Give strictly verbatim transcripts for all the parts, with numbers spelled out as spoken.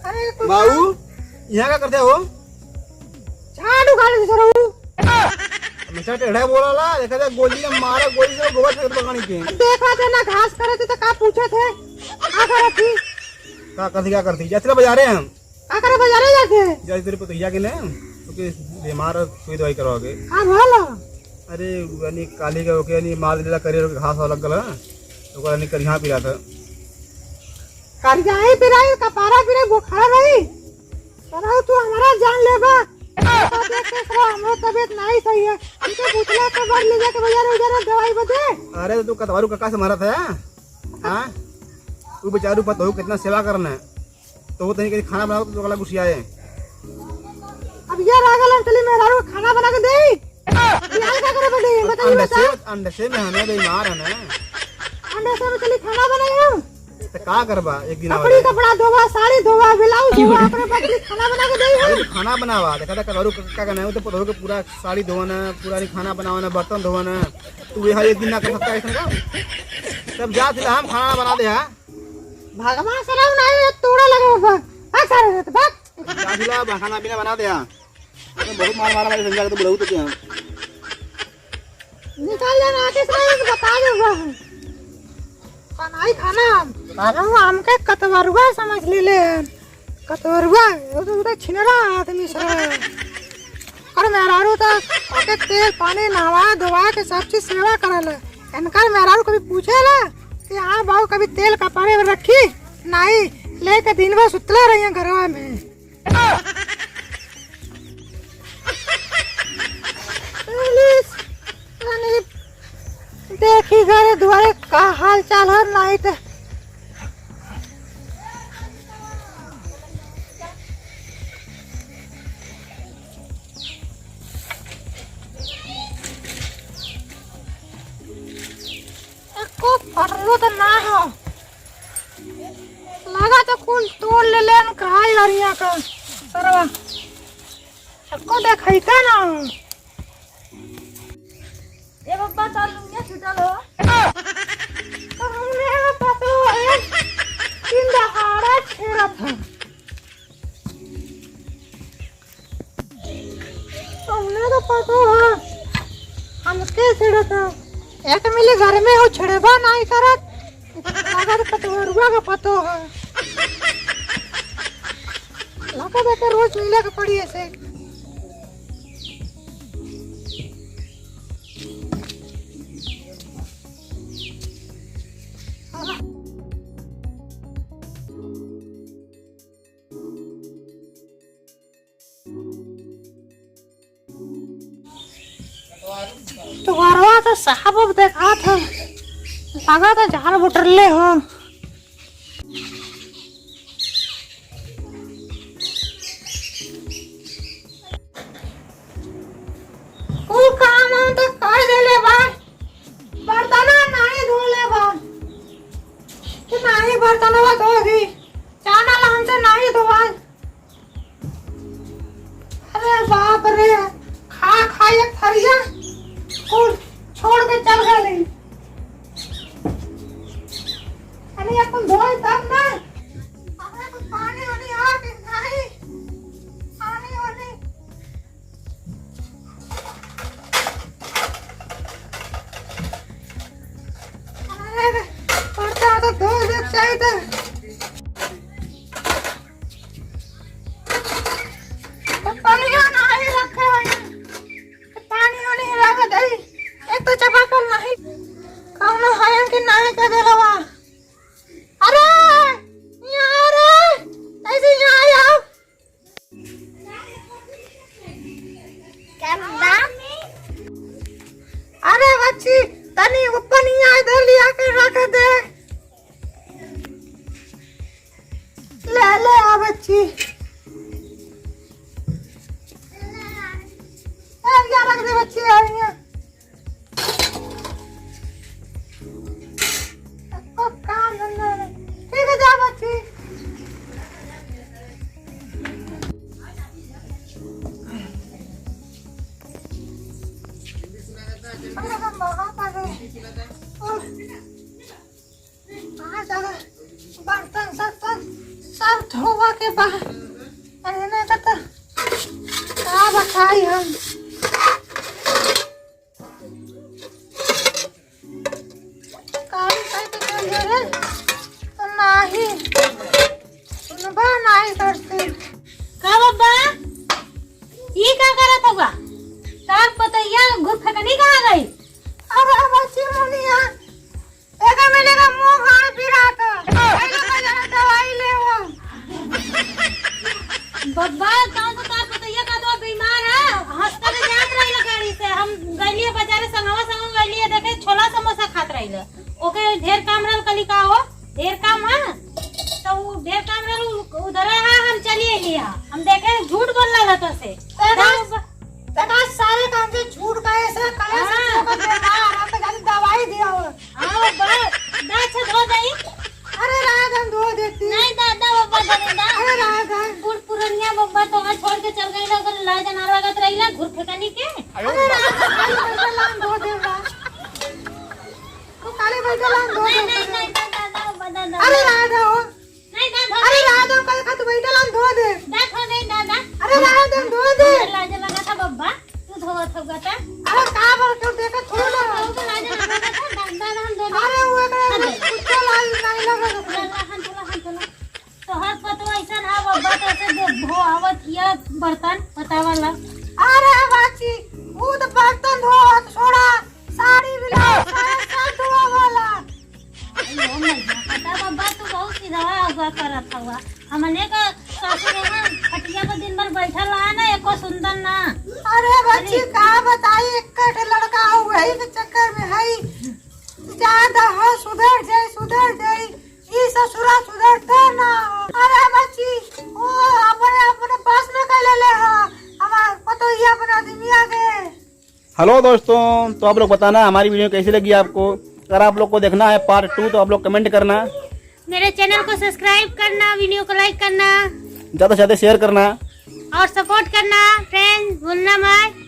बाबू, यहाँ का करते हो? झाड़ू खा लेते सर। हमेशा टेढ़ा बोला ला, देखा था गोली में मारा, गोली से गोबर फेंक पकड़ी के। देखा थे ना, घास करे थे तो का पूछे थे? का करत थी? का करती, का करती? जाते बाजारे हम। का करे बाजारे जाते? जाते तेरे पतोहिया के ने, तो के बीमार सुई दवाई करवा के। का भला? अरे, यानी काली का ओके, यानी माल लीला करे, घास वाला गला, तो ओकरा यानी करिहा पिरा था। करिहा ही पिराई, कपारा पिराई, बोखारा रही। सरऊ तू हमारा जान लेबा। तबियत कैसे रहा? हमारा तबियत नहीं सही है। हमसे पूछला के बाद ले जाके बाजार उजार दवाई बदे। अरे, तो तू कतवारू काका से मारा था, हाँ? वो बेचारू पतोहू कितना सेवा करना है। तो वो तनी कहीं खाना बनाओ तो गला गुसियाए। अब ये रागल हम चली मेहरारू को खाना बना के दे। ये हाल का करे बदे? बताइए अंडे बता। से, अंडे से में हमें बीमार है ना। अंडे से में चली खाना बनाई हम। तो का करबा एक दिन कपड़ी और? कपड़ा धोवा, साड़ी धोवा, ब्लाउज धोवा, अपने बदली खाना बना के दे हम। अरे तो खाना बनावा, देखा था करू का करना है, वो तो पतोहू के पूरा साड़ी धोवना, पूरा नहीं खाना बनावना, बर्तन धोवना। तू यहाँ एक दिन ना कर सकता है इसमें का? तब जा दिला हम खाना बना दे, हाँ? भगवान सरऊ नहीं, ये तोड़ा लगे बाबा। भाग सारे रे, भाग। जा दिला, खाना पीना बना दे, हाँ। अरे बहुत मार मारा हमारे संजय को तो बुढ़ऊ तो क्या? निकाल जाना आके से बता दे बाबा। बनाई खाना। बाबा हमके कतवरुआ समझ ले ले। कतवरुआ, वो तो उधर छिनरा आदमी सर। और मेहरारू तो ओके तेल पानी नहवा धोवा के सब चीज सेवा करल। इनकर मेहरारू कभी पूछे ला कि हाँ बाबू कभी तेल कपारे में रखी? नहीं, लेके दिन भर सुतला रही घरवा में। पुलिस, तनी देखी घरे दुआरे का हाल चाल है, नहीं तो एको फरलो तो ना हो। लगा तो कुल तोड़ ले लेन कहा यारिया का सरवा। एको देखैता ना। ए बब्बा, तोर लुंगिया छूटल हो। तो हमने बब्बा तो एक दिन दहाड़ा छेड़त है। हमने तो पतो है, हमके छेड़त है। एक मिली घर में हो छेड़बा नहीं करत, अगर पतवरुआ का पतो है। लगा बेटा रोज मिले के पड़ी ऐसे। तो घरवा तो साहब अब देखात है, लगा तो झाड़ बुटरले हो। कुल काम हम तो कर देले बा, बर्तन नाही धोले बा, कि नाही बर्तनवा धोबी, जाना ला हमसे नाही धोवाई। अरे बाप रे, खा खा एक थरिया कुल छोड़ के चल गए। अरे अपन धोए तब ना। अरे कुछ पानी वानी आ कि नाही? पानी वानी। अरे, पर्दा तो धो दे चाहिए तो। तो पनिया नाही रखे हैं। पानी वानी रख दे। एक तो चापाकल नाही। कौनो है कि नाही के देलवा। अरे, यहाँ रे। ऐसे यहाँ आओ। अरे बच्ची, तनी ऊपर नहीं आए दे, लिया के रख दे। ले, ले आ बच्ची। ए, यहाँ रख दे बच्ची, आ यहाँ। एको काम धंधा नहीं। ठीक है, जा बच्ची। अरे, हम बहुत आ गए। और कहाँ जावे? बर्तन, सर्तन, अब धोवा के बाद, अरे ना का तो का बताई हम। काम करके चल जा रे, तो नाही सुनबा नाही करते। का बब्बा, ई का करत हुआ? तार पतैया घुरफकनी कहाँ गई? अरे बच्ची मुनिया, एका मिलेगा मुंह गाड़ पिरात। पहले बजारे दवाई ले वो। बब्बा, कौन सा तार पतैया का तो बीमार है? हंसता तो जात रही गाड़ी से। हम गइलिए बाजारे संगवा संग गइलिए देखे छोला समोसा खात रही। ओके ढेर काम रहल कली का हो? ढेर काम है? तो वो ढेर काम रहल उ-, उधर है, हम चलिए लिया। हम देखे झूठ बोल रहा था से। तेरा सारे काम से झूठ कहे से, कहे से हाँ। तो ओकर बीमार, हम तो जाके दवाई दिया हो। हाँ, बा-, दा, अच्छा, धो दई। अरे, राधा धो देती। नहीं, दादा, बब्बा, धो दे, दा। अरे, राधा। बूढ़ पुरनिया बब्बा तोहार छोड़ के चल गई ना, ओकर लाज ना लागत रही ना, घुरफकनी के। अरे, राधा, खाली बैठा लान धो दे, बा। तू खाली बैठा लान धो नहीं, दे, नहीं, बा। नहीं, दादा, बब्बा, दादा। अरे, राधा हो। नहीं, दादा, अरे, नहीं। राधा, कल का तू बैठा लान धो दे। दा, धो दे, दादा। अरे, राधा, धो दे। हमरे लाज लगा था, बब्बा। तू धोवत होगा त? अरे का बात, क्यों देखत थोड़ा ना। तू तो लाजे ना बोलत है, दा-, दादा हम धो दे। अरे वो एकरा हाँ, दे। कुछ लाज नहीं लगा। ला, ला, हाथ धो ला, हाथ धो ला। तोहर पतो ऐसा ना बब्बा तो ऐसे धो, धोआवत हिया बर्तन, बतावा ला। अरे बाची, वो तो बर्तन धोवत छोड़ा, साड़ी भी ला, सारा सब धोआवाला। अरे ओ मैया, पता बब्बा, तू बहुत सीधा हुआ करत हुआ। हमने का सासू रहा, खटिया पर दिन भर बैठल रहा ना, एको सुंदर ना। अरे बच्ची, अरे। का बताई, एक कट लड़का हो, वही के चक्कर में है। ज्यादा हो, सुधर जाई, सुधर जाई। ई ससुरा सुधरते ना हो। अरे बच्ची, ओ अपने, अपने बस में कर ले ले हो। हमार पतोहिया अपने आदमिया के। हेलो दोस्तों, तो आप लोग बताना हमारी वीडियो कैसी लगी आपको। अगर आप लोग को देखना है पार्ट टू तो आप लोग कमेंट करना। मेरे चैनल को सब्सक्राइब करना, वीडियो को लाइक करना। ज़्यादा से ज़्यादा शेयर करना। और सपोर्ट करना, फ्रेंड्स, भूलना मत।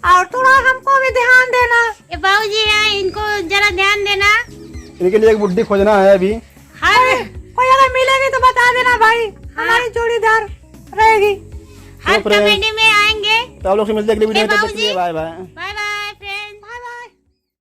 और थोड़ा हमको भी ध्यान देना। ये बाबूजी हैं, इनको जरा ध्यान देना। इनके लिए एक बुड्ढी खोजना है अभी। हर अरे, कोई अगर मिलेगी तो बता देना भाई, हाँ। हमारी जोड़ीदार रहेगी। हर तो फ्रेंड्स, कॉमेडी में आएंगे। तो आप लोग से मिलते हैं अगली वीडियो ए में, तब तक के लिए बाबूजी। Bye bye.